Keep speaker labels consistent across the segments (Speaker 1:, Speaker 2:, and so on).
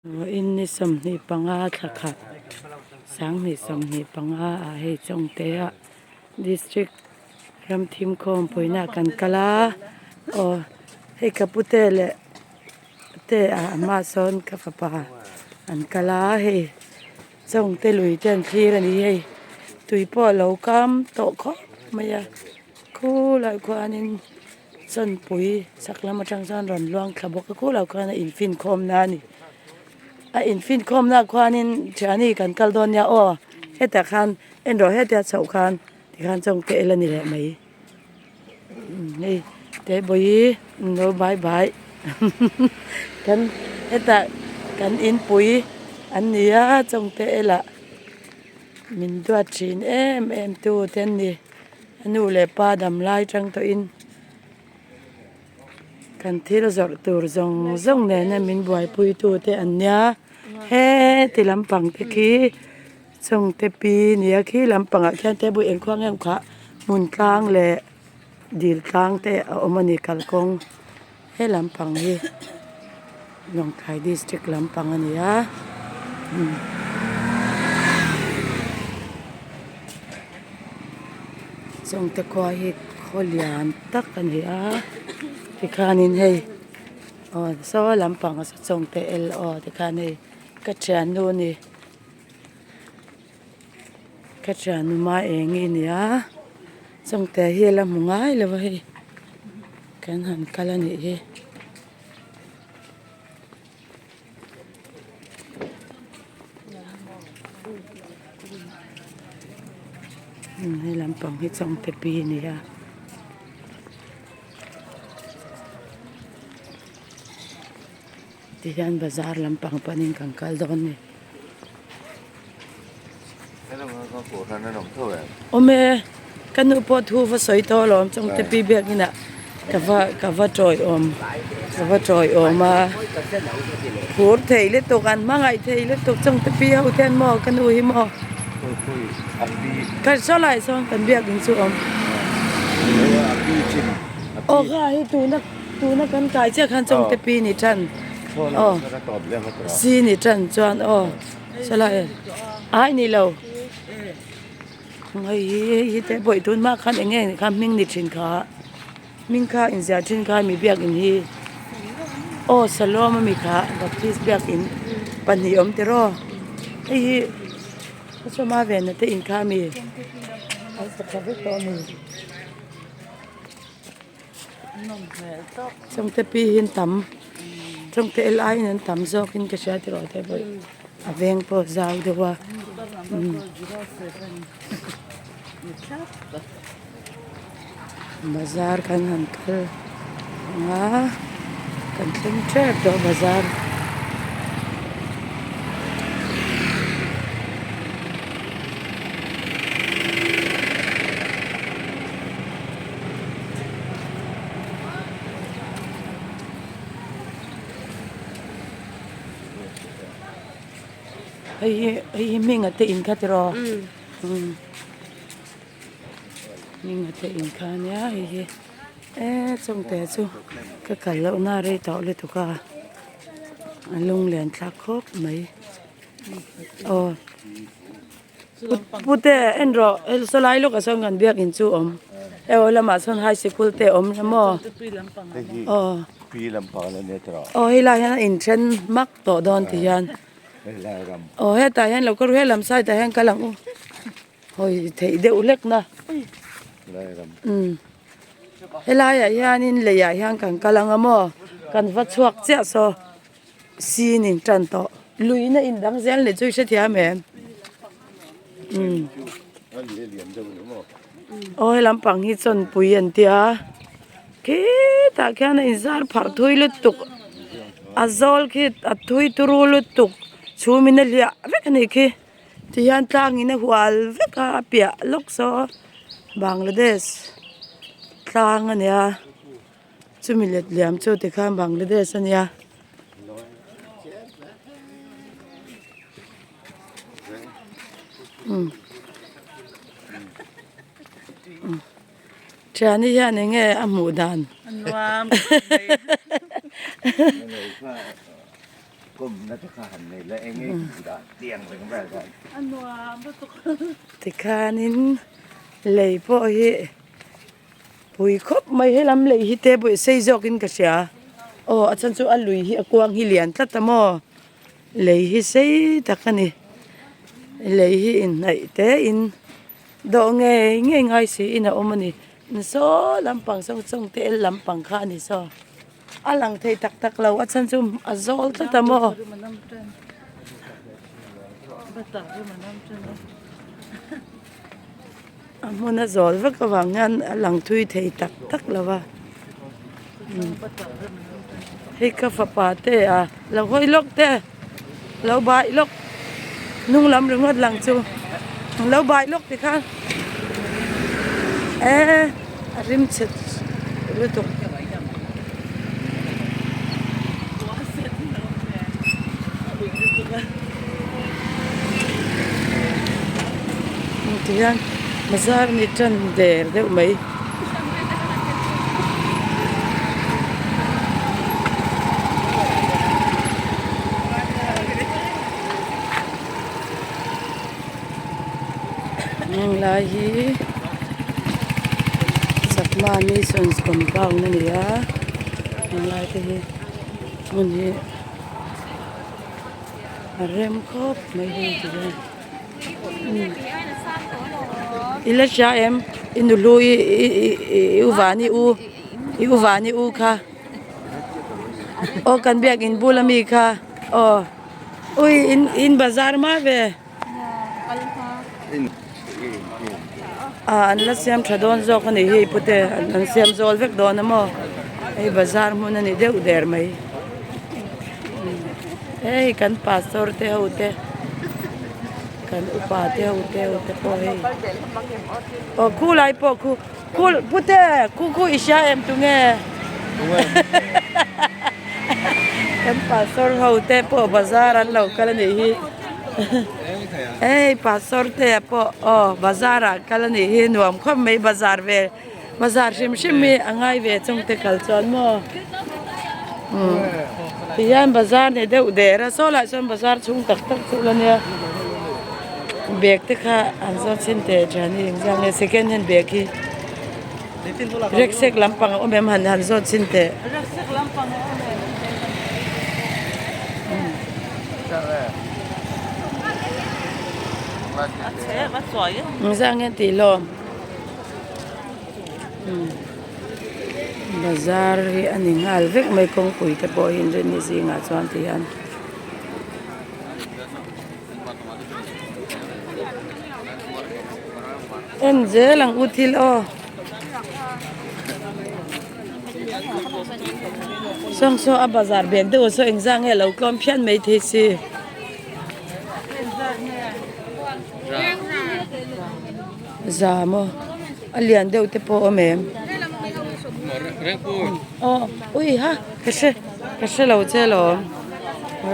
Speaker 1: Vawiin ni 25 thla khat 2025 ah hei Chawngte ah district ramthim khawmpuina ah kan kal a aw hei ka pute leh te ah a hmaah sawn ka fapa an kal a hei Chawngte lui te an thlir a ni hei tui pawh a lo kam tawh khawp mai a khulai khuanin. Chawnpui chhak lam atang chuan rawn luang thla bawk a khulah khuan a infinkhawm na a ni a infinkhawm na ah khuanin thiani kan kal dawn nia aw hetah khan en rawh hetia chhoh khan tikhan chawngte el a ni leh mai hei tebawii an lo bai bai kan hetah kan inpui an ni a chawngte elah min duat thin em em tu te an ni. A nu leh pa dam lai tang tawhin kan thil zawrh tur zawng zawng nena min buaipui tu te an nia heti lampang te khi chawngte pi nia khi lampangah khian table engkhuang em kha hmun tlang leh dil tlang te a awm a ni kalkawng he lampang hi Lawngtlai district lampang a ni a. Chawngte khua hi khaw lian tak a ni a tikhanin hei aw saw lampang a chawngte el aw tikhan hei ka thiannu a ni ka thiannu hma eng hi a ni a chawngte hi a la hmu ngai lo a hei kan han kal a nih hi. Hei lampang hi chawngte pi a ni a tihian bazar lampang panin kan kal dawn a ni. Awm e ka nu pawh thu va sawi tawh alawm chawngte pi biakin ah ka va ka va tawiawm ka va tawiawm a phur thei lutuk an hmangaih thei lutuk chawngte pi ho te hian maw ka nu hi maw ka saw lai sawn kan biakin chu a awm aw kha hi tuna tuna kan kai chiah khan chawngte pi ni tan aw si ni tan chuan aw. Sawlai ai ni lo hei hi hei hi te pawh tun hma khan eng nge kha hming ni thin kha hming kha inziah thin kha mi biakin hi aw salawm ami kha baptist biakin pahnih awm tiraw hei hi sawma vena te in kha ami an sa tha vek tawh ami Chawngte pi hi an tam chawngte el aiin an tam zawkin ka hria tiraw te pawh a veng pawh a zau deuh a bazar kan han kal ang a kan thleng tep tawh bazar. Hei hi hei hi hminga te in kha tiraw hminga te in kha ania hei hi eee chawngte chu ka kal loh na rei tawh lutuk a a lunglen thlak khawp mai aw. Pute en rawh saw lai lawkah sawn kan biakin chu awm hei lamah sawn high sikul te awm hle maw aw aw hei lai hian a inthen mak tawh dawn ti hian aw hetah hian lo kal helam side ah hian kal ang u hawi theih deuh hlek na umm helaiah hianin leiah hian kan kal ang a maw kan va chhuak chiah saw. Sin in tan tawh lui na in dang zel ni chu i hrethiam em umm aw he lampang hi chawnpui an tia khitah khian a inzar pharh thui lutuk a zawl khi a thui turu lutuk chhum in a hliah vek a nih khi tihian tlang in a hual vek a a piah lawk saw Bangladesh tlang a nia. Chumi let liam chu tikhan Bangladesh a nia. Umm umm thiani hian eng nge a hmuh dan. Tikhanin lei pawh hi pui khawp mai helam lei hi te pawh sei zawkin ka hria aw a chhan chu a lui hi a kuang hi lian tlat a maw lei hi sei tak a ni lei hi inhnaih te in dawh ngei ngei ngai siin a awm a ni saw lampang saw chawngte el lampang kha a ni saw. A lang thei tak tak lo a chhan chu a zawl tlat a maw. A hmun a zawl vek avang hian a lang thui thei tak tak lo va hei ka fapa te a lo hawi lawk te lo baih lawk hnung lam ringawt lang chu lo baih lawk tikhan eee a rim chhe lutuk. Tihian bazar ni tan der deuh mai. Heng lai hi Chakma Missions compound a ni a heng lai te hi hmun hi a rem khawp mai hei ti hian i la hria em i nu hlui i u vani u i u vani u kha aw kan biakin bul ami kha aw ui in in bazar hma ve ah an la siam tha dawn zawk a nih hi pute an siam zawl vek dawn a maw hei bazar hmun a ni deuh der mai hei kan pastor te ho te kan upa te ho te ho te pawh hei aw khu lai pawh khu khu pute khu khu i hria em tunge kan pastor ho te pawh bazar an lo kal a nih hi hei pastor te pawh aw bazar ah kal a nih hi nuam khawp mai bazar ve bazar hrim hrim hi a ngai ve chung te kal chuan maw umm tihian bazar ni deuh der a saw lai sawn bazar chhung tak tak chu la nia bag te kha an zawt chhin teh than hi engzah nge second hand bag hi. Riksek lampang a awm em han han zawt chhin teh. Engzah nge tih hlawm. Bazar hi a ni nghal vek mai kawngpui te pawh hi inrinni zingah chuan ti hian. En zel ang u thil aw. Sawng saw a bazar bek deuh saw engzah nge lo tlawm phian mai thei si. Za maw a lian deuh te pawh a awm em? Aw ui ha ka hre ka hre lo che alawm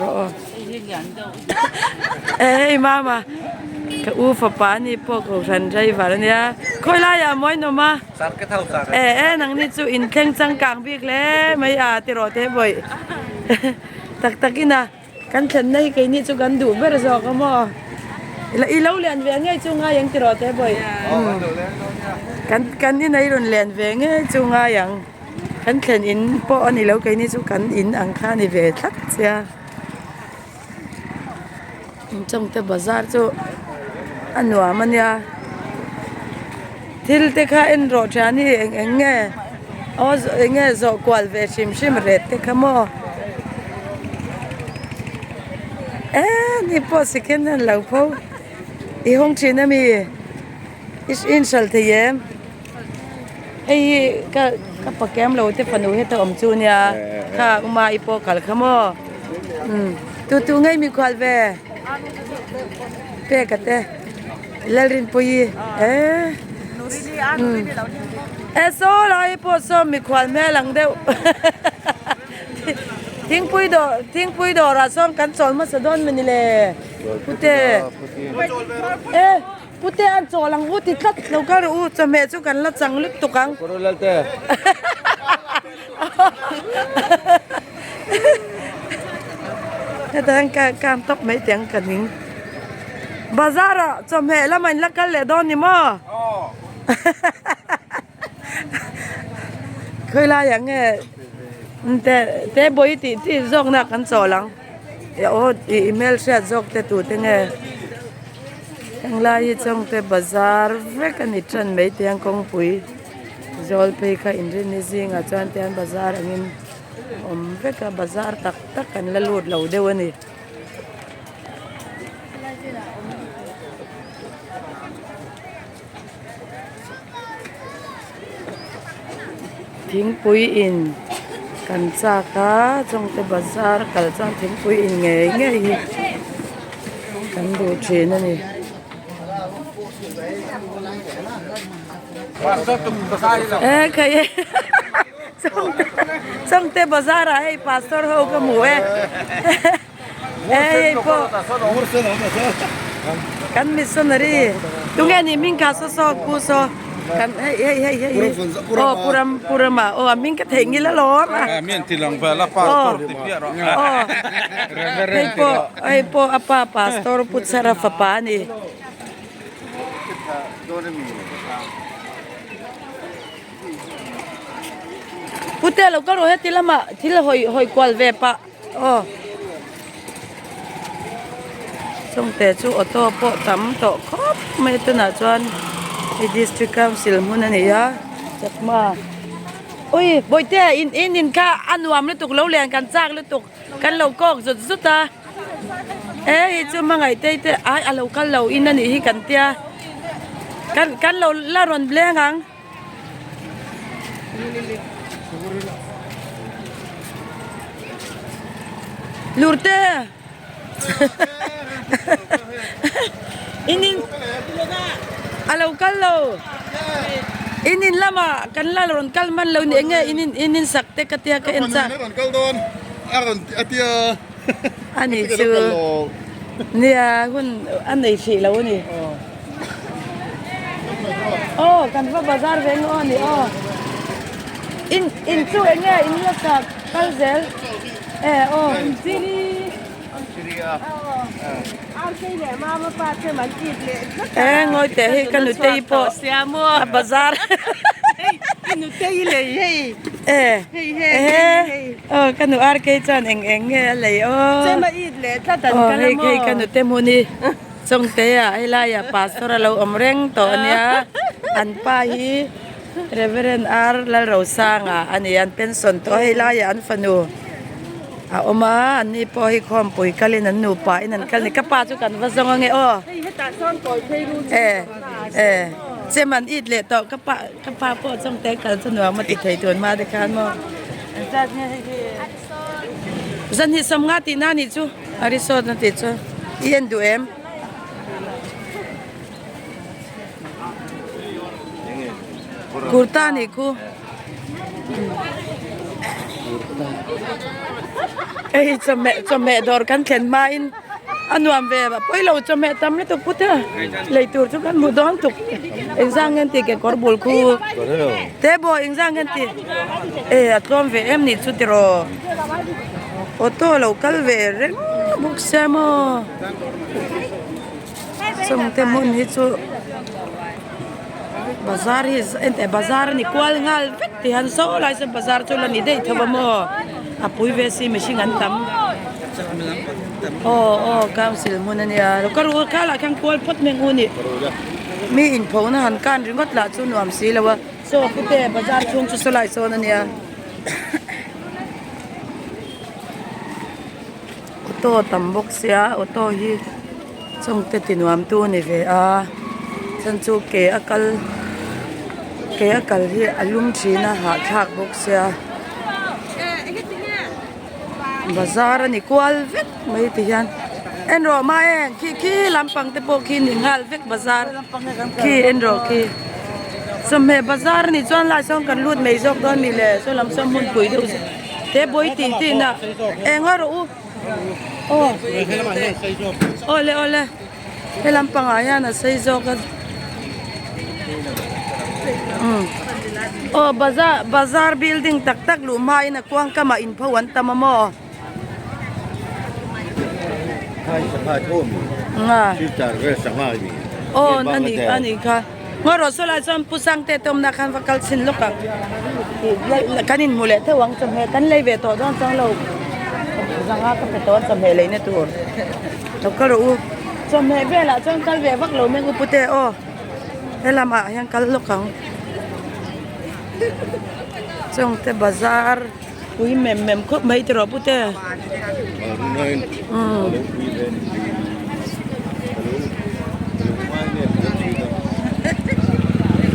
Speaker 1: rawh aw. Hei mama ka u fapa ani pawh kohhran driver ania khawi laiah a mawi nawm a e e nangni chu in thleng changkang bik hle mai a ti rawh teh bawih tak tak in a kan thlenna hi keini chu kan duh ber zawk a maw i lo lian ve ngei chu ngai ang ti rawh teh bawih kan kan in a i rawn lian ve ngei chu ngai ang kan thlen in pawh a ni lo keini chu kan in ang kha a ni ve tlat sia. Chawngte bazar chu a nuam a nia thil te kha en rawh thian hi eng eng nge aw eng nge zawh kual ve hrim hrim ret te kha maw eee ni pawh second hand lo pho i hawng thin a mi i inhralh thei em. Hei hi ka ka pakem lo te fanu heta awm chu nia kha uma i pawh kal kha maw umm tu tu ngei mi khual ve peka te Lalrinpuii eh umm eh saw lai pawh saw mikhual hmel ang deuh thingpui dawr thingpui dawrah sawn kan chawl hmasa dawn mawni le pute eh. Pute an chawl ang u ti tlat lo kal rawh u chawhmeh chu kan la chang lutuk ang. Heta hian ka kan tawp mai teh ang ka ning. Bazar ah chawhmeh lamah in la kal leh dawn ni maw? Khawi laiah nge te te bawi tih chi zawkna kan chawl ang. Aw ih hmelhriat zawk te tute nge henglai hi chawngte bazar vek a ni tan mai te hian kawngpui zawl phei kha inrinni zingah chuan tian bazar angin awm vek a bazar tak tak kan la lut lo deuh a ni. Thingpui in kan chak a chawngte bazar kal chuan thingpui in ngei ngei hi kan duh thin a ni. Chawngte bazar ah hei pastor ho ka hmu e. Hei pawh kan missionary tunge ni hming kha saw saw ku saw kan hei hei hei hei aw puram purama aw a hming ka theih ngil alawm a aw aw hei pawh hei pawh a pa pastor pu chhara fapa a ni. Pute lo kal rawh heti lamah thil hawi hawi kual ve pah. Aw chungte chu auto pawh tam tawh khawp mai tunah chuan hei district council hmun a ni a chakma ui bawihte in in in kha a nuam lutuk lo lian kan chak lutuk kan lo kawk zut zut a e hei chu hmangaih te te ai a lo kal lo in a nih hi kan tia kan kan lo la rawn leng ang. Lurte in in a lo kal lo in in lamah kan la rawn kal hman lo ni enge in in in in sak te ka tia ka en chak a ni chu nia hun a nei hrih lo a ni. Aw kan va bazar ve ngawh a ni aw in in chu eng nge in la chak kal zel e aw e ngawi teh hei ka nutei pawh a bazar e aw ka nu RK chuan eng eng nge a lei aw aw hei hei ka nute hmun hi. Chawngtea helaiah pastor a lo awm reng tawh a nia an pa hi Reverend R Lalrosanga a ni a an pension tawh a helaiah an fanu a awm a an ni pawh hi khawmpui kalin an nupa in an kal a ni ka pa chu kan va zawng ange aw e e chem an it leh tawh ka pa ka pa pawh chawngte kal chu nuam a ti thei tun hma te khan maw zanhnih sawmnga tihna a nih chu. A resort na tih chu i en duh em? Kurta nih khu. Hei chawhmeh chawhmeh dawr kan thlen hmain a nuam ve a pawi lo chawhmeh tam lutuk put a lei tur chu kan hmu dawn tuk engzang nge an tih kekawr bul khu te baw engzang nge an tih e a tlawm ve em nih chu tiraw. Auto a lo kal ve reng bawk sia maw chungte hmun hi chu bazar hi enteh bazar a ni kual nghal vek ti hian saw lai sawn bazar chu la ni daih tho a maw a pui ve si mihring an tam aw aw council hmun a nia lo ka ru kha lah khian kual phawt mai ang u ni mi inphona han kan ringawt lah chu nuam si lo a saw pute bazar chhung chu saw lai sawn a nia. Auto tam bawk sia auto hi chawngte ti nuam tu a ni ve a chhan chu ke a kal ke a kal hi a lum thin a hahthlak bawk sia bazar a ni kual vek mai ti hian en rawh mai e khi khi lampang te pawh khi ni nghal vek bazar khi en rawh khi. Chawhmeh bazar a nih chuan lai sawn kan lut mai zawk dawn a ni le saw lam sawn hmun pui deuh te bawi tih tih na eng a rawh u aw awle awle he lampang ah hian a sei zawk a umm aw bazar bazar building tak tak luh hma in a kuang kam ah in pho an tam a maw. Nga. Aw a nih a nih kha. Ngaw rawh saw lai chuan Pu Sangte te awmna khan va kal chhin lawk ang. Kan inhmu leh theuh ang chawhmeh kan lei ve tawh dawn chuang lo. Zanga ka pe tawh a chawhmeh leina tur. Lo kal rawh u. Chawhmeh velah chuan kal ve vak lo meng u Pute aw. He lamah hian kal lawk ang. Chawngte bazar pui mem mem khawp mai tiraw pute. Umm.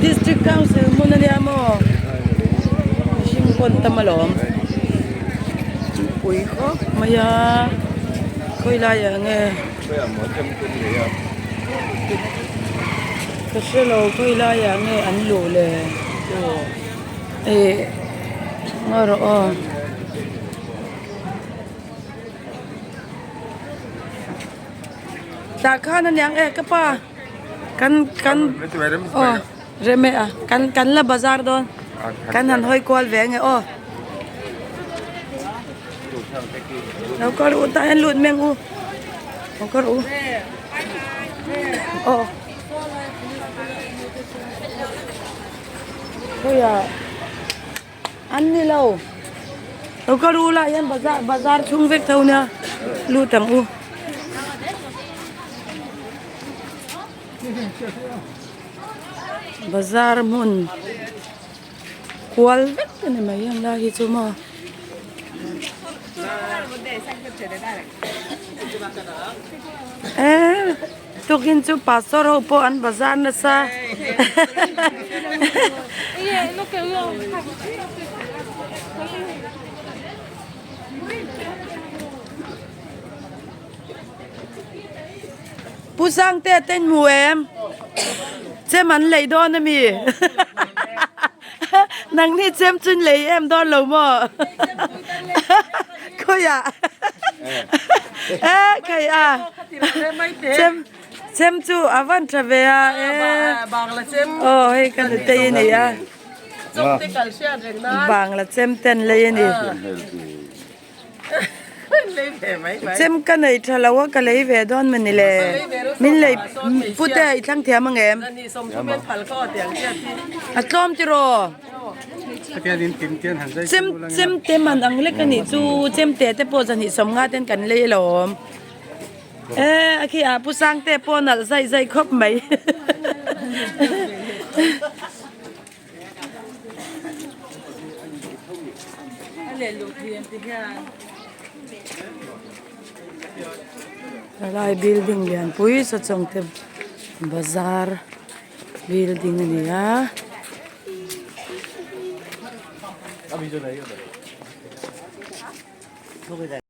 Speaker 1: District Council hmun ania maw mihring pawn tam alawm pui khawp mai a khawi laiah nge. Ka hre lo khawi laiah nge an luh le ih ngaw rawh aw. Tah khan aniang e ka pa kan kan aw rem e a kan kan la bazar dawn kan han hawi kual ve ange aw. Lo kal u tah hian lut meng u lo kal u aw khawiah an ni lo lo kal u lah hian bazar bazar chhung vek tho nia lut ang u. Bazar hmun. Kual vek a ni mai ang lai hi chu maw. Eee tukin chu pastor ho pawh an bazar nasa. Pu Sangte te hmu em? Chem an lei dawn a mi? Nangni chem chu in lei em dawn lo maw? Khawiah? E khai a chem chem chu a van tha ve a e aw hei ka nutei a ni a bangla chem te an lei a ni. Chem ka nei tha lo a ka lei ve dawn mawni le min lei pute i thlang thiam ang em a tlawm tiraw chem chem te man ang lek a nih chu chem te te pawh zahnih sawmnga ten kan lei alawm e a khi ah pu Sangte pawh nalh zaih zaih khawp mai. Helai building lian pui saw chawngte bazar building a ni a.